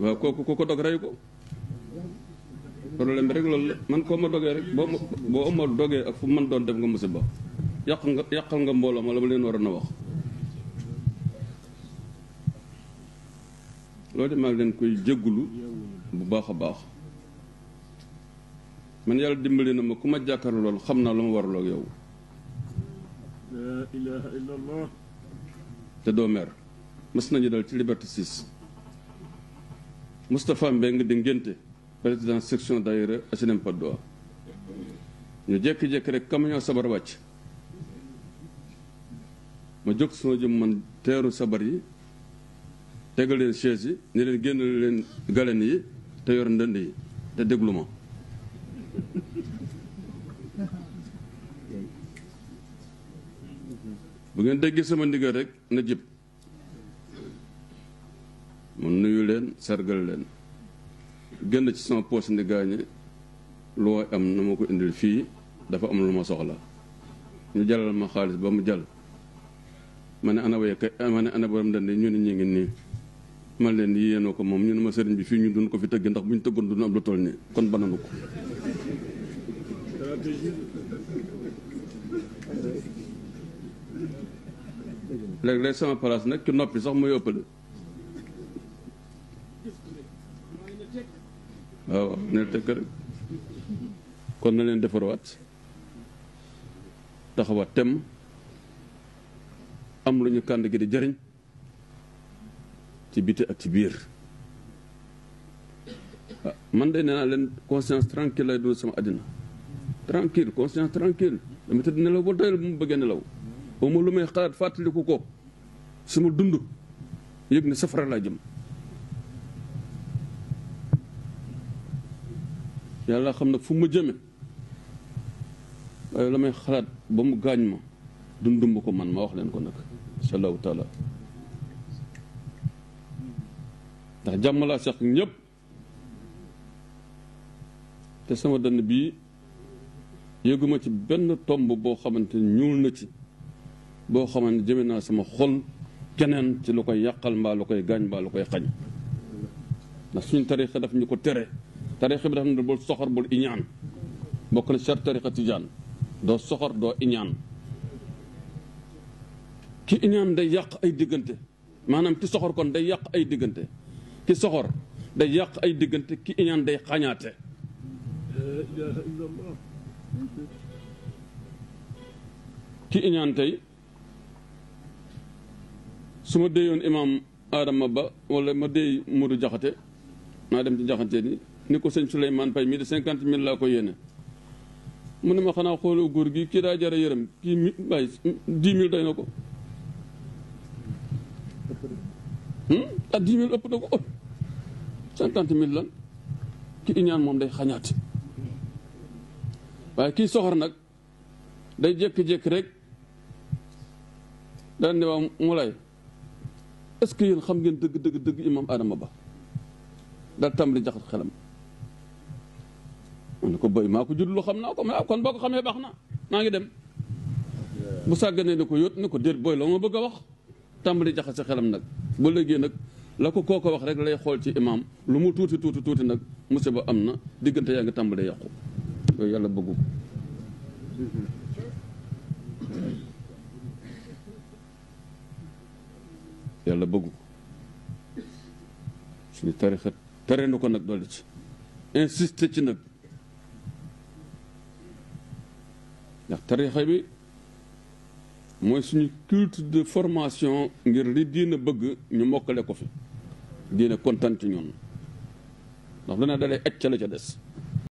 waaw kooku ku ko dog rey ko problème bi rek loolu la man koo ma dogee rek boo ma dogee ak fu man doon def nga musiba yàqal nga mbooloo ma la ba leen waroon a wax loolu de maa ngi leen koy jéggulu bu baax a baax man yàlla dimbali na ma ku ma jàkkaar loolu xam naa lu ma warloo ak yow la ilaha illallah te doo mer mës nañu dal ci Liberté 6 Moustapha Mbeng di ngénte président section daayira HLM Patte d'Oie ñu jékki-jékki rek camion sabar wàcc ma jóg suma jëm man teeru sabar yi tegal leen chaise yi ni leen génn leen galen yi te yor ndënd yi te déglu ma bu ngeen déggee sama ndigal rek na jib ma nuyu leen sargal leen génn ci sama poos ndi gaañe lu waay am na ma ko indil fii dafa am lu ma soxla ñu jalal ma xaalis ba mu jàll ma ne ana waykat ma ne ana borom ndënd ñu ne ñu ngi nii man leen yéenoo ko moom ñu ne ma sëriñ bi fii ñu dun ko fi tëgg ndax bu ñu tëggoon duna am lu toll nii kon bananu ko léeg-léeg sama place nag ci noppi sax muy ëppale waaw neel tekk rek kon na leen defarwaat taxawaat tem am lu ñu kànd gi di jëriñ ci biti ak ci biir man de nee naa leen conscience tranquille lay dund sama àddina tranquille conscience tranquille dama tëdd nelaw ba doyal bu mu bëggee nelaw ba mu lu may xalaat fàttaliku ko sama dund yëg ne safara laa jëm yàlla xam nag fu ma jëme waaye la may xalaat ba mu gaañ ma dundumb ko man ma wax leen ko nag insha allahu taala ndax jàmm laa sax ñëpp te sama dënn bii yëguma ci benn tomb boo xamante ñuul na ci boo xamante jëme naa sama xol keneen ci lu koy yàqal mbaa lu koy gaañ mbaa lu koy xañ ndax suñu tarixa daf ñu ko tere tarixa bi daf ne bul soxor bul iñaan bokk na charte tarixa tijaan doo soxor doo iñaan ki iñaan day yàq ay diggante maanaam ki soxor kon day yàq ay diggante ki soxor day yàq ay diggante ki iñaan day xañaate la ilaha illallah ki iñaan tey su ma déyoon imaam Adama Ba wala ma déy Modou Jaxate naa dem ci jaxante ni ko sëñ Souleymane Pay mii de 50 000 laa ko yéene mu ne ma xanaa xooloo góor gi kii daa jara yërëm kii mi waay 10 000 doy na ko ak 10 000 ëpp na ko 50 000 lan ki iñaan moom day xañaat waaye kii soxor nag day jékki-jékki rek daan ne waa mu lay est-ce que yéen xam ngeen dëgg imam Adama Ba daal tàmbali jaxat xelam ma ne ko boy maa ko judd lu xam naa ko mais kon boo ko xamee baax na maa ngi dem bu sàgganee ne ko yóot ne ko déet booy la ma bëgg a wax tàmbali jaxat sa xelam nag ba léegi nag la ko kooko wax rek lay xool ci imam lu mu tuuti nag musiba am na diggante yaa ngi tàmbalee yàqu yooyu yàlla bëggu ko yàlla bëggu ko suñu tarixa tere na ko nag dolli ci insisté ci nag ndax tarixa bi mooy suñu culte de formation ngir li diina bëgg ñu mokkale ko fi diina kontaan ci ñoom ndax dana dalay aj ca la ca des